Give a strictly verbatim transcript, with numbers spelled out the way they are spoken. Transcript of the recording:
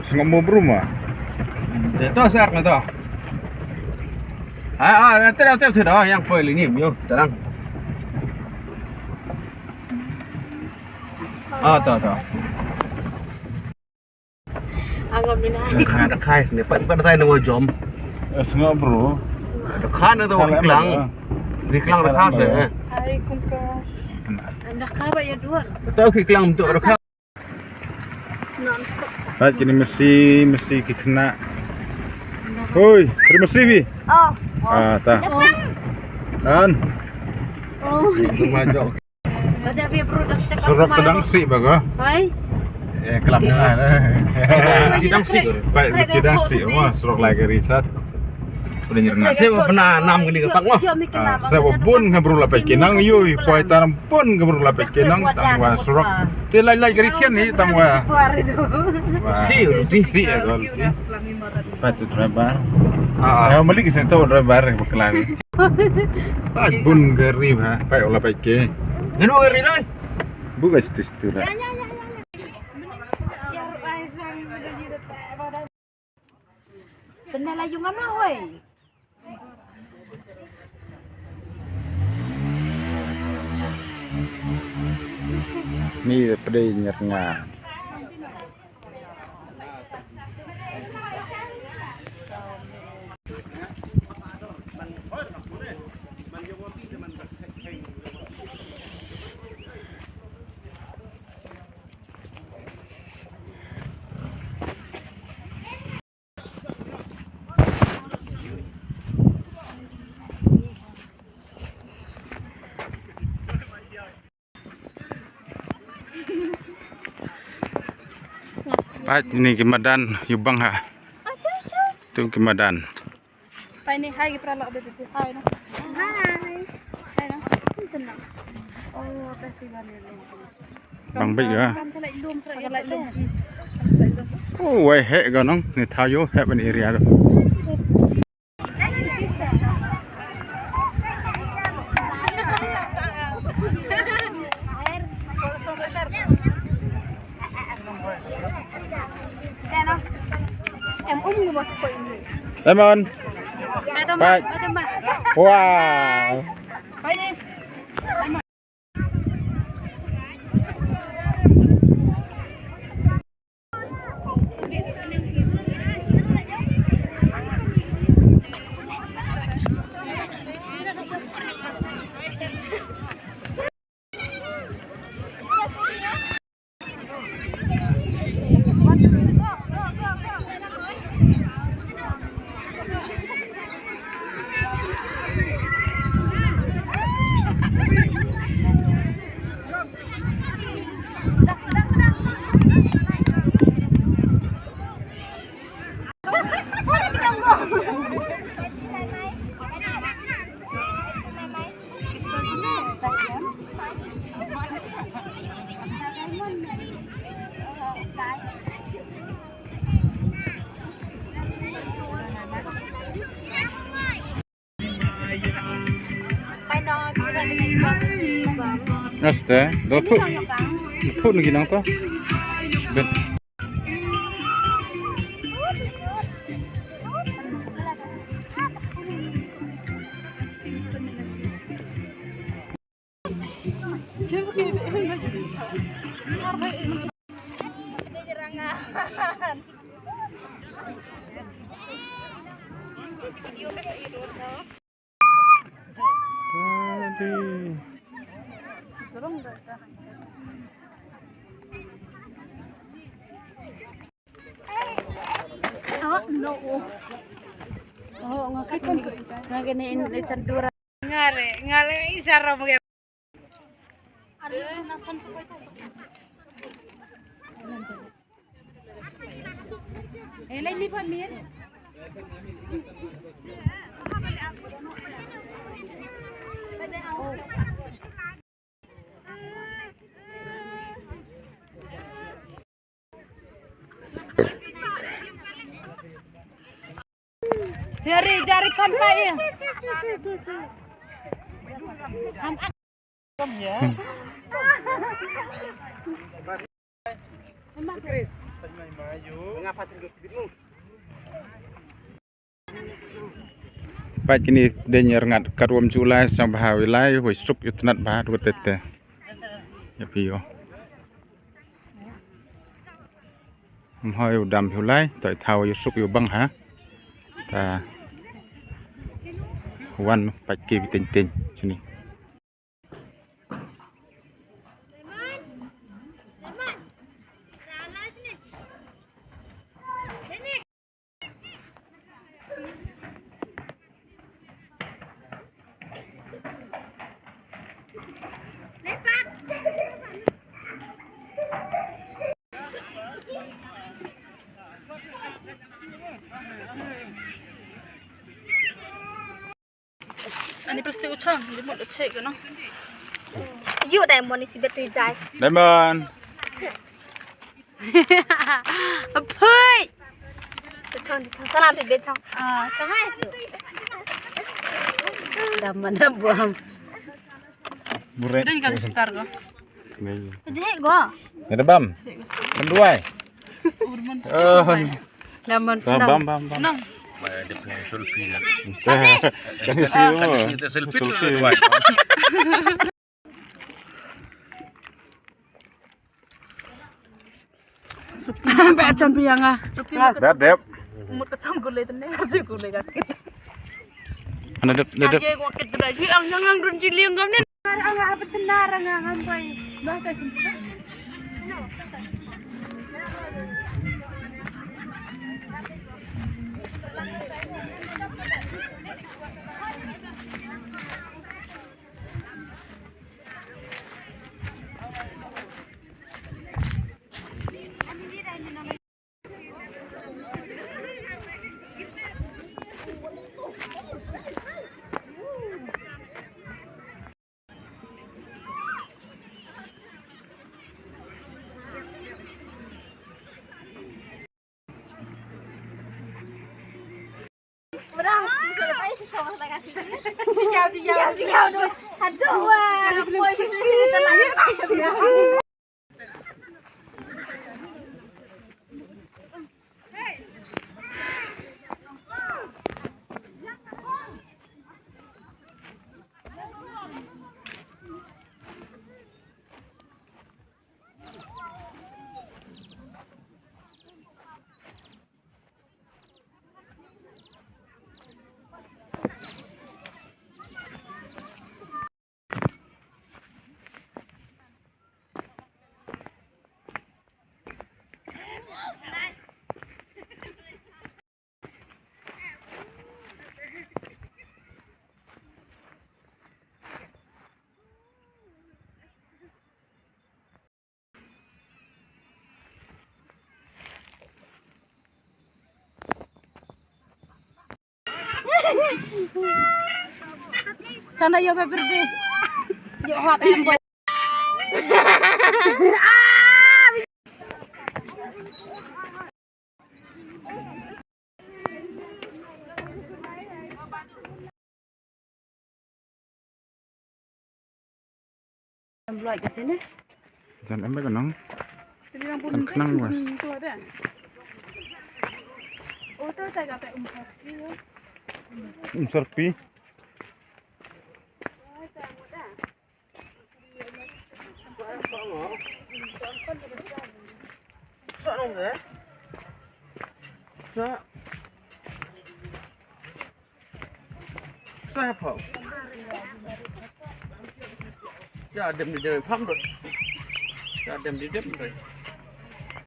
Sngap mo bru ma. Te to sak na to. Ah, ah, te te te yang poi lini yo, terang. Ah, to to. Angam mina. Dang khai, dang khai. Ni pat pat tai na jom. Eh, sngap bru. Dang khai na to ki klang. Ki klang dang khai se. Ai kum ka. Dang khai ba ya dua. To ki klang to dang khai. Pat kini masi, masi ki khynnah. Hoi, terima kasih bi. Oh. Ah, ta. An. Oh. Surok tedang si bago. Hai. Eh, kelam na. Tedang si. Baik, tedang si. Wah, surok lagi risat. Udah nyerna. Sep ba pynanam kane ka park mo. Ah, sep ba bun nga bru la peit ki nang, ïoh, poi tam bun nga bru la peit ki nang, tang wa surok. Te lai lai kari khian hi tang wa. Si, si ya gol ti. Pat tu driver. Ah. Ya malik sen tu driver ba klang. Pat bun kari ha, peit la peit ki. Ngano kari dai? Buka situ situ lah. Tena la yung ama oi. Ni da pdei nyat nga. Pat ini ki madan ïa u bang ha. Tu ki madan. Pai ni hai ki para lok bebe tu hai no. Hai. Hai no. Tenang. Oh, festival ni. Bang bik ya. Kan ka lai lum, ka lai lum. Oh, wai heh ka nong ni thaw ïoh heh ban area ka. Lemon. Bye. Wow. Aste, do thut. Thut lagi nang to. Ben. Awak no. Oh, ngakit kan. Ngakit ni in, in sandura. Ngale, ngale isara mo. Eh, lai lipat mir. Jari, jari kan pai. Ham ak. Come here. Come on, Chris. Pat kini dei ñiar ngat kat wam ju lai sang bha wi lai wei suk yu tnat bha tu tete. Ya pi yo. Mhoi u dam yu lai toi thaw yu suk yu bang ha. Ta wan pat ki bi teng teng sini. Ani plastik u chang, di mut u chek no. Yu Diamond isi betu jai. Diamond. Phui. Di chang, di chang, salam di bechang. Ah, chang ai tu. Diamond dah buam. Buret. Dia kan sekitar ko. Ni. Jek ko. Ada bam. Menduai. Oh. Lemon bam, senang. Bam, bam, bam. Senang. Kan isi kan isi selfie tu. Ba champion ah. Ba dep. Mut ka chang gulai tene, aje gulai ka kit. Ana dep, dep, dep. Aje gua kit dah. Ji ang yang ang run ji liang gam ni. Ang apa cendar ang ang pai. Ba ka cendar. Chana yo ba birthday. Yo hap em boy. Jan em ba ka nang. Kan khnang was. Um sarpi. Sa. Sa pho. Ya dem di dem pham dot. Ya dem di dem dot.